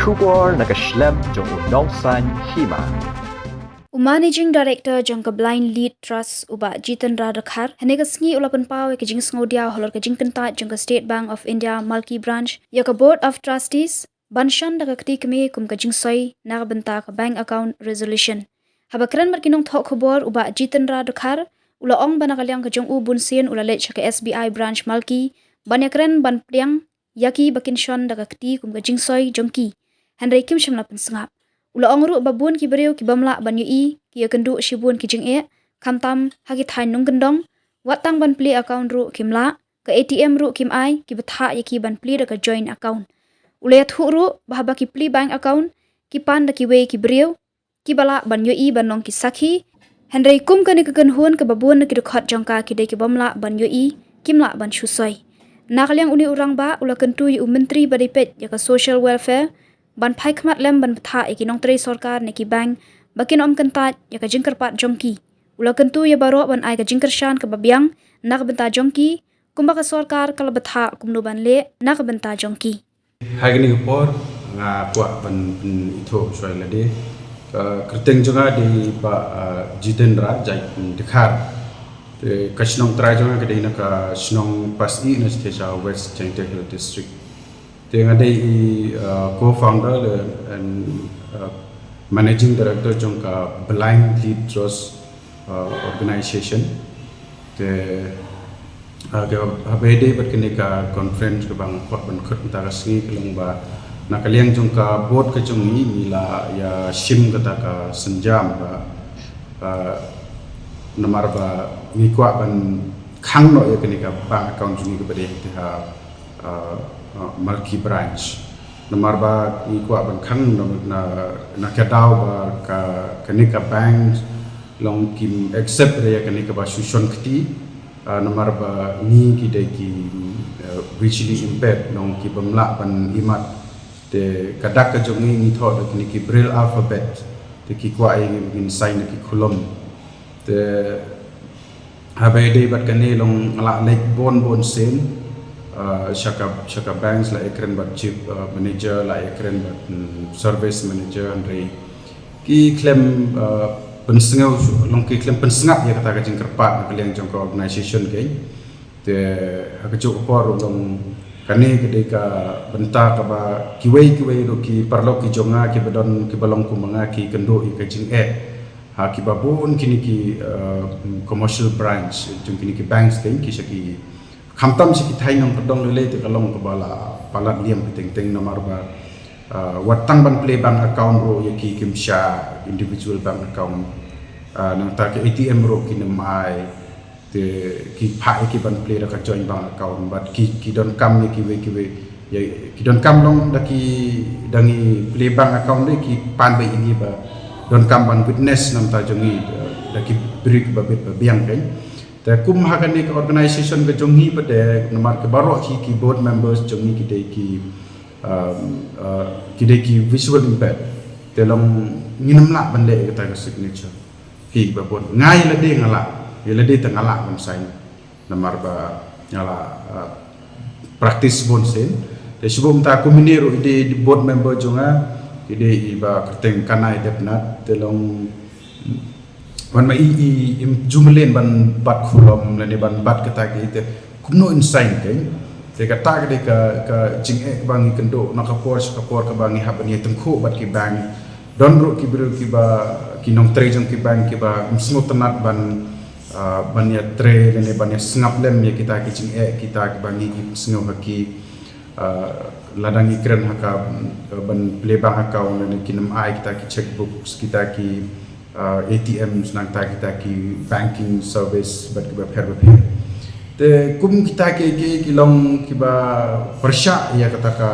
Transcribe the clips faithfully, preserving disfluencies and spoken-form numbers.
Khubor na ka shlem jong u Nongsaiñ Hima. U Managing Director jong ka Blind Lead Trust, u Bah Jitendra Dkhar, hynne ka sngi u la pynpaw ïa ka jingsngewdiaw halor ka jingkyntait jong ka State Bank of India Malki Branch ïa ka Board of Trustees ban shon da ka kti kmie kum ka jingsoi na ka bynta ka bank account resolution. Haba kren bad ki nongthoh khubor, u Bah Jitendra Dkhar u la ong ba na ka liang ka jong u bunsien u la leit sha ka S B I branch Malki ban ïakren ban pdiang ïa ki ba kin shon da ka kti kum ka jingsoi jong ki, hynrei kim shym la pynsngap. U la ong ruh ba bun ki briew ki bym lah ban ïohi ki ïakynduh shibun ki jingeh, khamtam ha ki thaiñ nongkyndong, wat tang ban plie account ruh kim lah, ka A T M ruh kim ai, ki bthah ïa ki ban plie da ka joint account. U la ïathuh ruh ba haba ki plie bank account, ki pan da kiwei ki briew kiba lah ban ïohi ban long ki sakhi, hynrei kum kane ka kynhun kaba bun na ki dkhot jong ka ki dei ki bym lah ban ïohi, kim lah ban shu soi. Na ka liang une u rangbah u la kyntu ïa u Myntri ba dei peit ïa ka Social Welfare ban phai khmat lem ban bthah ïa ki nongtrei sorkar ne ki bank ba kin ym kyntait ïa ka jingkyrpad jong ki. U la kyntu ïa baroh ban ai ka jingkyrshan kaba biang na ka bynta jong ki, kumba ka sorkar ka la bthah kumno ban leh na ka bynta jong ki. Ha kane ka por nga kwah ban pynithuh shuwa ïa lade. Ka kyrteng jong nga dei Bah, ah, Jitendra Jait Dkhar. Te ka shnong trai jong nga ka dei na ka shnong Pasyih, na shatei sha West Jaintia Hills District. Te nga dei i, ah, co-founder le, and, ah, managing director jong ka Blind Lead Trust, ah, organization. Te, ah, ka, haba ïadei bad kane ka conference kaba nga kwah ban khot mynta ka sngi ka long ba na ka liang jong ka board ka jong ngi ngi la ïa shim kata ka sienjam ba, ah, namar ba ngi kwah ban khang noh ïa kane ka bank account jong ngi kaba dei te ha, ah, ah, Malki branch. Namar ba ngi kwah ban khang na, na, na ka daw ba ka, kane ka bank long kim accept re ïa kane kaba shu shon kti, ah, namar ba ngi ki dei ki, ah, visually impaired, long ki bym lah ban imat. Te ka dak ka jong ngi ngi thoh da kine ki braille alphabet. Te ki kwah ïa ngi ba ngin sign da ki khulom. Te haba ïadei bad kane long nga la leit bun bun sien, ah, sha ka, sha ka banks, la ïakren bad chief, ah, manager, la ïakren bad, mm, service manager, hynrei ki khlem, ah, pynsngew, long ki khlem pynsngap ïa kata ka jingkyrpad na ka liang jong ka organization kein. Te ha kajuh ka por ruh long kane ka dei ka bynta kaba kiwei kiwei ruh ki paralok ki jong nga kiba don, kiba long kum ma nga ki kynduh ïa ka jingeh. Ha kiba bun kine ki, eh, commercial branch jong kine ki banks kein, ki sha ki, khamtam sha ki thaiñ nongkyndong lei lei te ka long kaba la palat liam teng teng namar ba, eh, wat tang ban plie bank account ruh ïa ki kim shah individual bank account. Eh, nangta ka A T M ruh kim ai. Te ki phah ïa ki ban plie da ka joint bank account, bad ki, ki donkam ïa kiwei kiwei, ïa ki donkam long da ki, da ngi plie bank account de ki pan beit ïa ngi ba donkam ban witness na ka bynta jong ngi, da, da ki briew ba bit ba biang kein. Te kum ha kane ka organization ka jong ngi pat de namar ki baroh ki, ki board members jong ngi ki dei ki, um, uh, ki dei ki visual impaired. Te long ngim lah ban leh kata ka signature. Ki ba bun. Nga ïa lade nga lah. Ïa lade te nga lah ban sign. Namar ba nga lah, ah, practice bun sien. Te shu bun mynta kumne ruh i dei, i dei board member jong nga. I dei i Bah Kyrteng Kanai Depnat. Te long wan ma i, i, im ju mlien ban bat khulom lane ban bat kata ki te. Kumno in sign kein. Te kata ka dei ka, ka jingeh kaba ngi kynduh na ka por sha ka por kaba ngi hap ban ïatyngkhuh bad ki bank. Don ruh ki briew kiba, ki nongtrei jong ki bank kiba ym sngewtynnat ban, ah, ban ïatrei lane ban ïasngap lem ïa kita ki jingeh, kita kiba ngi, ngi sngew ha ki, ah, lada ngi kren ha ka, ah, ban plie bank account lane kim ai kita ki checkbooks, kita ki, ah, A T Ms, nangta kita ki banking service bad kiba pher ba pher. Te kum kita ki, ki, ki long kiba pyrshah ïa kata ka,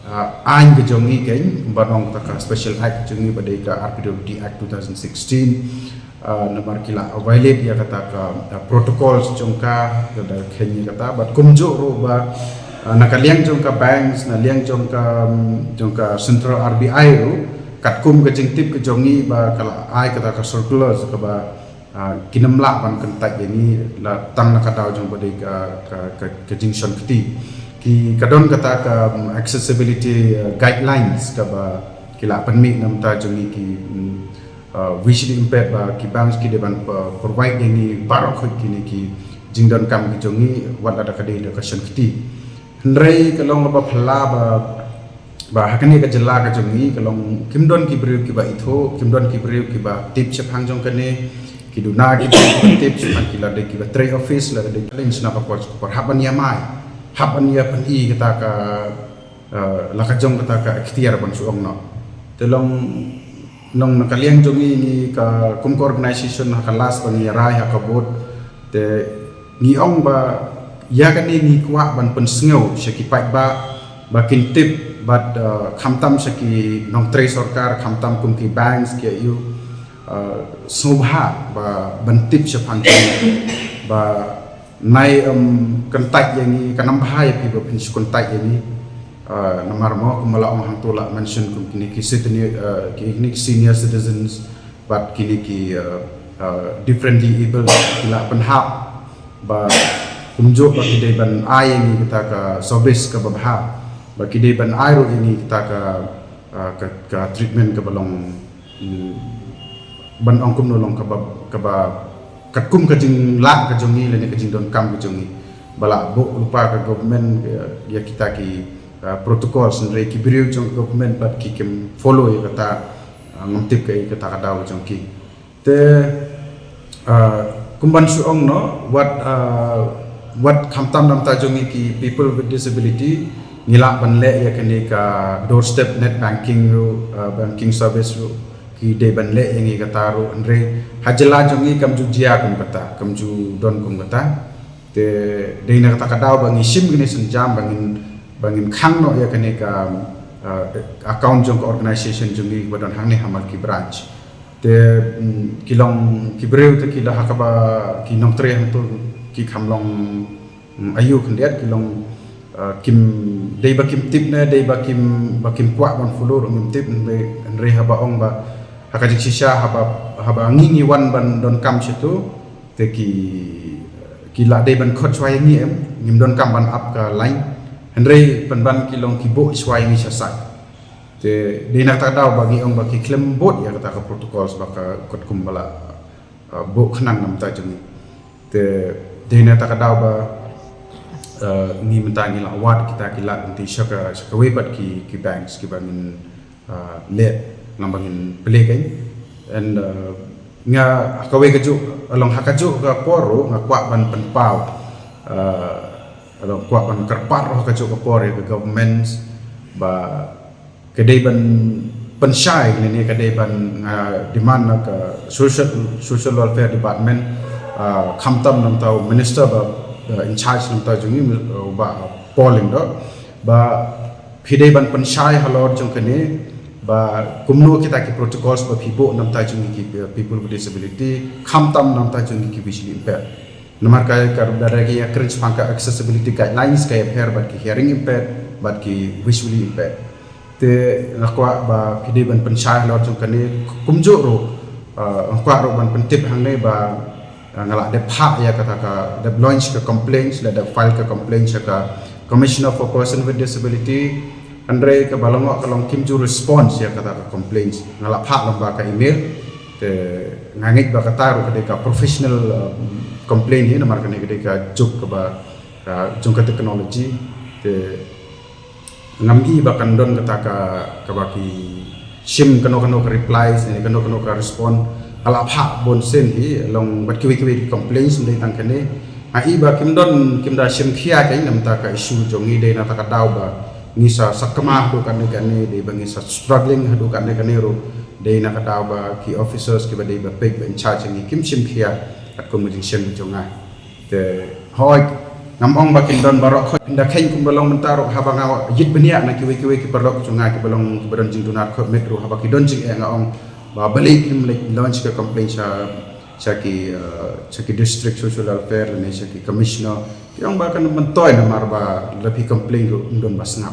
ah, aiñ ka jong ngi kein, ba long kata ka special act ka jong ngi ba dei ka R P W D Act two thousand sixteen. Ah, namar ki la violate ïa kata ka, ah, protocols jong ka, ka da khein ïa kata, bad kumjuh ruh ba, ah, na ka liang jong ka banks, na liang jong ka, mm, jong ka central R B I ruh, katkum ka jingtip ka jong ngi ba ka la ai kata ka circular kaba, ah, kim lah ban kyntait ïa ngi la tang na ka daw jong ba dei ka, ka, ka, ka jingshon kti. Ki ka don kata ka, mm, accessibility, uh, guidelines kaba ki la pynmih na bynta jong ngi ki, mm, uh, visually impaired ba ki banks ki dei ban, uh, provide ïa ngi baroh khuid kine ki jingdonkam ki jong ngi wat la da ka dei da ka shon kti. Hynrei ka long kaba phylla ba, ba ha kane ka jylla ka jong ngi ka long kim don ki briew kiba ithuh, kim don ki briew kiba tip shaphang jong kane, ki duna ki briew kiba tip shaphang, ki la dei kiba trei office, la dei challenge na ka por, ka por hap ban ïa mai, hap ban ïa pyni kata ka, uh, la ka jong kata ka iktiar ban shu ong noh. Te long, long na ka liang jong ngi, ngi ka kum ka organization ha ka last ba ngi rai ha ka vote, te ngi ong ba ïa kane ngi kwah ban pynsngew sha ki paidbah ba kin tip bad, uh, khamtam sha ki nongtrei sorkar, khamtam kum ki banks ki aïu, uh, sngewbha ba ban tip shaphang ki ba nai, um, kyntait ïa ngi, kan ym bha ïa phi ba phin shu kyntait ïa ngi. Uh, namar mo kumba la ong hangto, la mention kum kine ki senior, uh, kine ki senior citizens bad kine ki, uh, uh, differently able ki la pynhap ba kumjuh ba ki dei ban ai ïa ngi kata ka service kaba bha, ba ki dei ban ai ruh ïa ngi kata ka, uh, ka, ka treatment kaba long, mm, ban ong kumno long kaba, kaba katkum ka jinglah ka jong ngi lane ka jingdonkam ka jong ngi. Ba la buh lypa ka government, uh, ïa kita ki, uh, protocols, hynrei ki briew jong ka government bad ki kim follow ïa kata, uh, ngam tip kaei kata ka daw ka jong ki. Te, uh, kum ban shu ong noh, wat, uh, wat khamtam na bynta jong ngi ki people with disability, ngi lah ban leh ïa kane ka doorstep net banking ruh, uh, banking service ruh, ki dei ban leh ïa ngi kata ruh, hynrei ha jylla jong ngi kam ju jia kum kata, kam ju don kum kata. Te dei na kata ka daw ba ngi shim kine sienjam ba ngin, ba ngin khang noh ïa kane ka, uh, account jong ka organization jong ngi ba don hangne ha Malki branch. Te, mm, ki long ki briew te ki la ha kaba ki nongtrei hangto ki kham long, mm, aïu khyndiat, ki long, uh, kim, dei ba kim tip ne dei ba kim, ba kim kwah ban follow ruh ngim tip, hynrei, hynrei haba ong ba ha ka jingshisha haba, haba ngi ngi wan ban donkam shatu, te ki, ki la dei ban khot shuwa ïa ngi em, ngim donkam ban ap ka line. Hynrei pynban ki long ki buh shuwa ïa ngi sha site. Te dei na kata ka daw ba ngi ong ba ki khlem bud ïa kata ka protocols ba ka katkum ba la, uh, buh khnang na bynta jong ngi. Te dei na kata ka daw ba, uh, ngi mynta ngi la wad kita ki lad lynti sha ka, sha kawei pat ki, ki banks kiba ngin, uh, leh lane ba ngin plie kein. And, uh, nga ha kawei kajuh, along ha kajuh ka por ruh nga kwah ban pynpaw, uh, along kwah ban kyrpad ruh ha kajuh ka por ïa ka government ba ka dei ban pynshai lane ka dei ban, uh, demand na ka social, social welfare department, uh, khamtam na bynta u minister ba, uh, in charge na bynta jong ngi, uh, Bah Paul Lyngdoh, ba phi dei ban pynshai halor jong kane ba kumno kita ki protocols ba phi buh na bynta jong ngi ki, uh, people with disability, khamtam na bynta jong ngi ki visually impaired. Namar ka, ka ruh da ki ïakren shaphang ka accessibility guidelines ka ïapher bad ki hearing impaired bad ki visually impaired. Te nga kwah ba phi dei ban pynshai halor jong kane, kumjuh ruh, uh, nga kwah ruh ban pyntip hangne ba, uh, nga la dep phah ïa kata, ka dep launch ka complaints, la dep file ka complaints ïa ka Commissioner for Person with Disability. Hynrei kaba long, ka long kim ju response ïa kata ka complaints. Nga la phah lyngba ka email. Te nga ngeit ba kata ruh ka dei ka professional, uh, complaint hi, namar kane ka dei ka juk kaba, uh, jong ka technology. Te ngam i ba kan don kata ka, kaba ki shim kano kano ka replies ne kano kano ka respond. Nga la phah bun sien hi along bad kiwei kiwei ki complaints, ym dei tang kane. Nga i ba kim don, kim da shim khia kein na bynta ka issue jong ngi. Dei na kata ka daw ba ngi sa sakma haduh katne katne, dei ba ngi sa struggling haduh katne katne ruh. Dei na kata ka daw ba ki officers kiba dei ba peit ba in charge ngi kim shim khia katkum ka jingshim jong nga. Te hooid, ngam ong ba kin don baroh khoit, pynda kheiñ kumba long mynta ruh, haba nga ïit bniah na kiwei kiwei ki paralok jong nga kiba long, kiba don jingduna khoit met ruh, haba ki don jingeh nga ong ba balei kim leit launch ka complaint sha, sha ki, uh, sha ki district social welfare lane sha ki commissioner. Ki ong ba kan myntoi, namar ba lada phi complain ruh ym don ba sngap.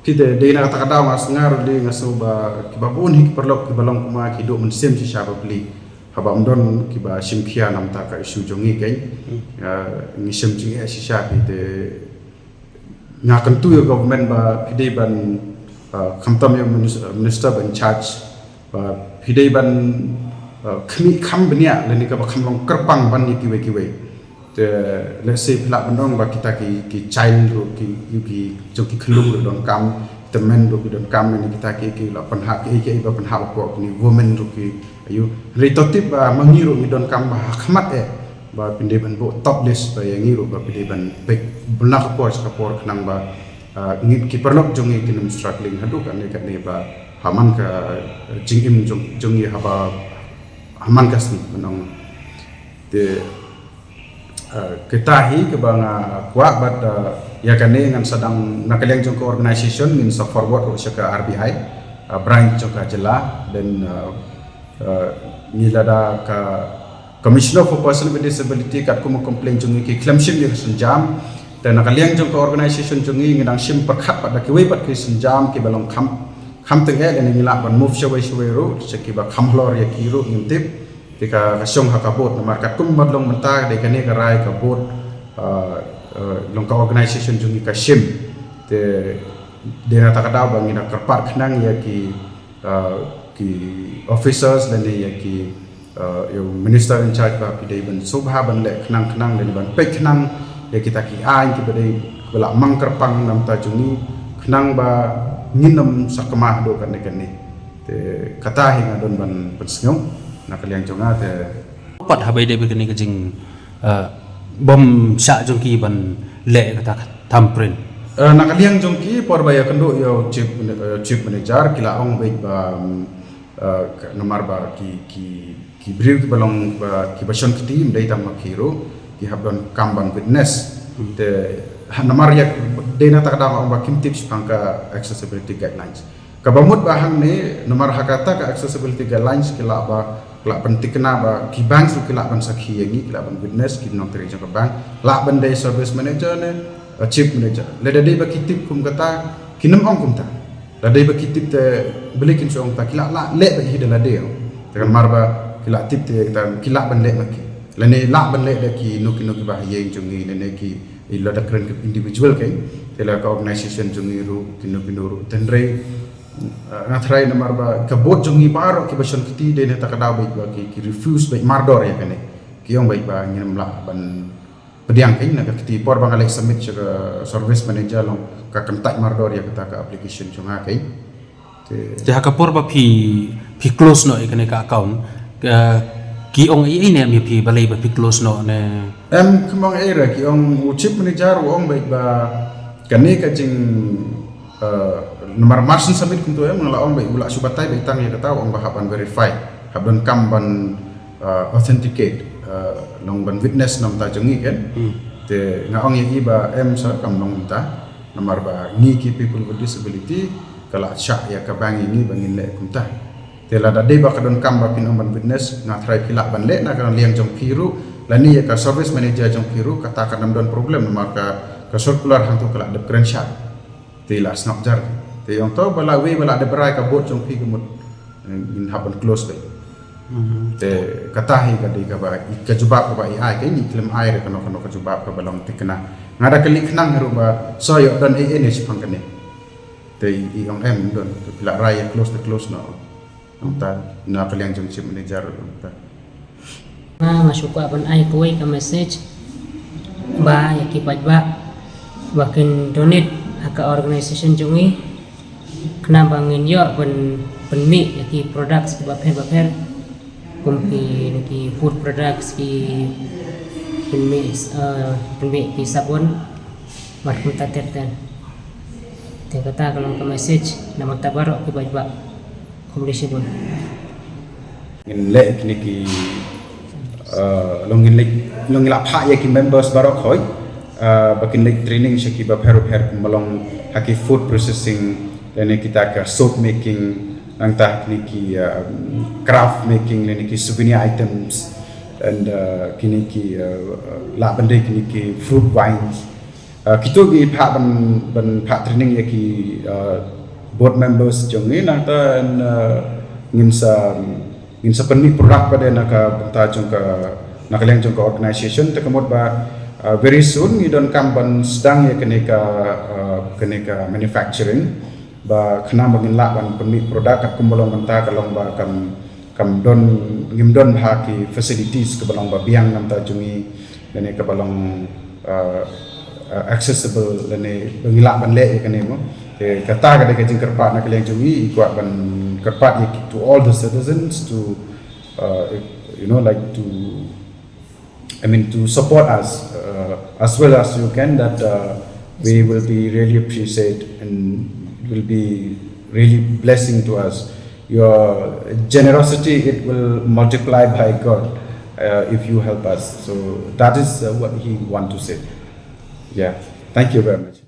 Te dei na kata ka daw nga sngew ruh, dei nga sngew ba kiba bun hi ki paralok kiba long kum nga ki duh mynsiem shisha bapli haba ym don kiba shim khia na bynta ka issue jong ngi kein. Hmm. Ah, ngi shem jingeh shisha phi, te Nga kyntu ïa government ba phi dei ban, uh, khamtam ïa minis-, uh, minister ban charge ba phi dei ban, uh, khmih kham bniah lane kaba kham long kyrpang ban ïa kiwei kiwei. Te lehse phi lah ban ong ba kita ki, ki child ruh ki, ki jong ki khyllung ruh donkam, tymmen ruh ki donkam, lane kita ki, ki lah pynhap ki, ki ba pynhap hapoh kine women ruh ki, aïu. Hynrei to tip ba ma ngi ruh ngi donkam ba ha khmat eh ba phin dei ban buh top list ba ïa ngi ruh ba phi dei ban peit bun na ka por sha ka por khnang ba, ah, ngi ki paralok jong ngi kin ym struggling haduh katne katne ba ha man ka, eh, jingim jong, jong ngi haba ha man ka sngi, ban ong. Te, eh, kita hi kaba nga kwah bad, eh, ïa kane ngan sa dang na ka liang jong ka organisation ngin sa forward ruh sha ka R B I, eh, branch jong ka jylla, then, eh, eh, ngi lada ka Commissioner for Person with Disability katkum ka complaint jong ngi ki khlem shim ïa ka sienjam. Te na ka liang jong ka organisation jong ngi ngi dang shim pyrkhat pat da kiwei pat ki sienjam kiba long kham, kham tyngeh, lane ngi lah ban move shawei shawei ruh, sha kiba kham halor ïa ki ruh ngim tip. Te ka, ka shong ha ka board, namar katkum ba long mynta dei kane ka rai ka board, ah, ah, long ka organisation jong ngi ka shim. Te dei na kata ka daw ba ngi na kyrpad khnang ïa ki, ah, ki officers lane ïa ki, ah, ïa u minister in charge ba phi dei ban sngewbha ban leh khnang khnang lane ban peit khnang ïa kita ki aiñ kiba dei, kiba lah mang kyrpang na bynta jong ngi khnang ba ngin ym sakma haduh katne katne. Te kata hi nga don ban pynsngew na ka liang jong nga te. Pat haba ïadei bad kane ka jing, eh, bym shah jong ki ban leh kata ka thumbprint. Eh, na ka liang jong ki por ba ïakynduh ïa u chief, eh, chief manager ki la ong beit ba, mm, eh, ka, namar ba ki, ki, ki briew kiba long ba kiba shon kti ym dei tang ma ki ruh, ki hap donkam ban witness. Hmm. Te ha namar ïa dei na kata ka daw nga ong ba kim tip shaphang ka accessibility guidelines. Kaba mut ba hangne namar ha kata ka accessibility guidelines ki lah ba, ki lah ban thikna ba ki banks ruh ki lah ban sakhi ïa ngi, ki lah ban witness, ki nongtrei jong ka bank, lah ban dei service manager ne, uh, chief manager. Lada dei ba ki tip kum kata kin ym ong kumta. Lada dei ba ki tip te balei kin shu ong kumta, ki lah, lah leh ba hi da lade. Te namar ba ki lah tip te kata ki lah ban leh ma ki. Lane lah ban leh da kino kino kiba ha ïing jong ngi lane ki, i lada kren ki individual kein. Te la ka organisation jong ngi ruh kino kino ruh. Te hynrei, uh, nga tharai namar ba ka board jong ngi baroh kiba shon kti dei na kata ka daw beit ba ki, ki refuse beit mardor ïa kane. Ki ong beit ba ngim lah ban pdiang kein na ka kti por ba nga leit submit sha ka service manager long ka kyntait mardor ïa kata ka application jong nga kein. Te ha ka por ba phi, phi close noh ïa kane ka account, eh, ki ong ei ei ne em ïa phi balei ba phi close noh ne? Em, kim ong ei ei re, ki ong u chief manager u ong beit ba kane ka jing, eh, namar March submit kumto em, nga la ong beit u la shu batai beit tang ïa kata, u ong ba hap ban verify, hap donkam ban, eh, authenticate, eh, long ban witness na bynta jong ngi kein. Hmm. Te nga ong ïa i ba em sir kam long kumta. Namar ba ngi ki people with disability ka la shah ïa ka bank ïa ngi ba ngin leh kumta. Te lada dei ba ka donkam ba phin ong ban witness, nga tharai phi lah ban leh na ka liang jong phi ruh lane ïa ka service manager jong phi ruh, kata kan ym don problem namar ka, ka circular hangto ka la dep kren shai. Te la sngap jar. Te ong to ba la wei ba la dep rai ka board jong phi ka mut, eh, ngin hap ban close beit. Mhm. Te kata hi ka dei kaba, ka jubab kaba i ai, ka ngi khlem ai re kano kano ka jubab kaba long thikna. Nga da kylli khnang ruh ba sa ïoh don ei ei ne shaphang kane. Te i, i ong em don, te phi la rai ïa close te close noh. Nangta na ka liang jong chief manager nangta. Nga, nga shu kwah ban ai kawei ka message ba ïa ki paidbah ba kin donate ha ka organisation jong ngi. Khnang ba ngin ïoh ban pynmih ïa ki products kiba pher ba pher, kum ki, ki food products, ki pynmih, eh, pynmih ki sabun bad kumta ter ter. Te kata ka long ka message na bynta baroh ki paidbah. Khublei shibun. Ngin leh kine ki, uh, long ngin leh, long ngin la phah ïa ki members baroh khoi, uh, ba kin leh training sha kiba pher pher, kumba long ha ki food processing, lane kita ka soap making, nangta kine ki, uh, craft making, lane ki souvenir items, and, uh, kine ki, uh, uh, lah ban dei kine ki fruit wines. Uh, kito ki phah ban, ban phah training ïa ki, uh, board members jong ngi, nangta, uh, ngin sa, ngin sa pynmih product pat de na ka bynta jong ka, na ka liang jong ka organisation, te ka mut ba, uh, very soon ngi donkam ban sdang ïa kane ka, uh, kane ka manufacturing, ba khnang ba ngin lah ban pynmih product. Katkum ba long mynta ka long ba kam kam don, ngim don ha ki facilities kaba long ba biang namta jong ngi, lane kaba long uh, uh, accessible, lane ba ngi lah ban leh ïa kane mo. Te kata ka dei ka jingkyrpad na ka liang jong ngi, i kwah ban kyrpad ïa ki, to all the citizens to uh, you know, like, to, I mean, to support us uh, as well as you can, that uh, we will be really appreciate and will be really blessing to us. Your generosity, it will multiply by God uh, if you help us. So that is uh, what he want to say. Yeah, thank you very much.